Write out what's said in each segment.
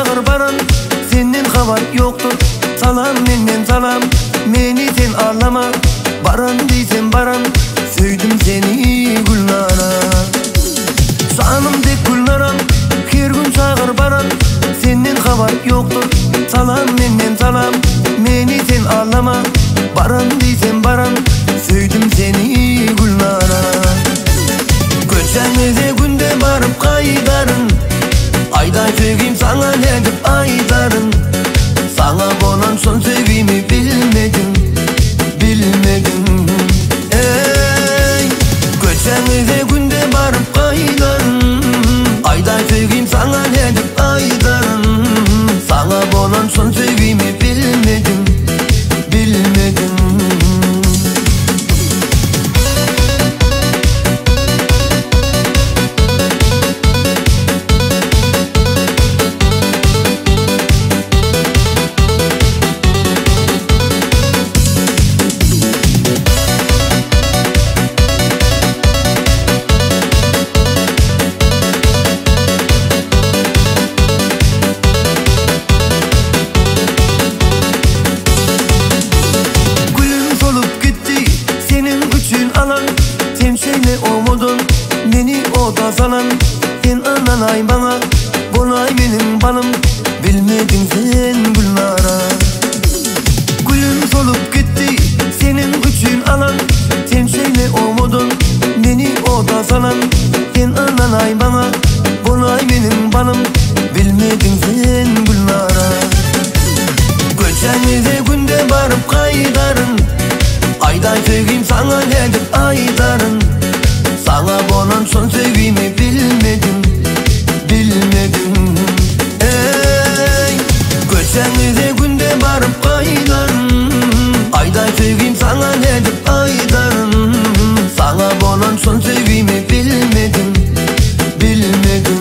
çagyr baran, Senden habar ýokdur. Salam menden salam, Meni sen aldama. Baran diýsem baran, Söýdüm seni Gülnara. Janym dek Gülnaram, Her gün çagyr baran, Senden habar ýokdur. Salam menden salam, Meni sen aldama. Baran diýsem baran, Söýdüm seni Gülnara. Köçäňize günde baryp gaýdaryn, Aýdaý söýgim saňa nädip aýdaryn. Saňa bolan şol söýgimi bilmedim, bilmedim. Eý, köçäňize günde baryp gaýdaryn, Aýdaý söýgim saňa nädip aýdaryn. Saňa bolan şol söýgimi bilmedim, bilmedim. Gülüm solup gitdi seniň üçin alan, Sen şeýle owadan meni oda salan. Sen ynanaý maňa bolaý meniň balym, Bilmediň sen Gülnara. Gülüm solup gitdi seniň üçin alan, Sen şeýle owadan meni oda salan. Sen ynanaý maňa bolaý meniň balym, Bilmediň sen Gülnara. Köçäňize günde baryp gaýdaryn, Aýdaý söýgim saňa nädip aýdaryn. Saňa bolan şol söýgimi bilmedim, bilmedim. Eý, köçäňize günde baryp gaýdaryn, Aýdaý söýgim saňa nädip aýdaryn. Saňa bolan şol söýgimi bilmedim, bilmedim.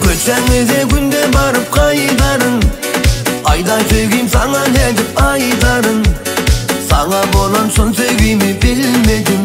Köçäňize günde baryp gaýdaryn, Aýdaý söýgim saňa nädip aýdaryn. Saňa bolan şol söýgimi bilmedim,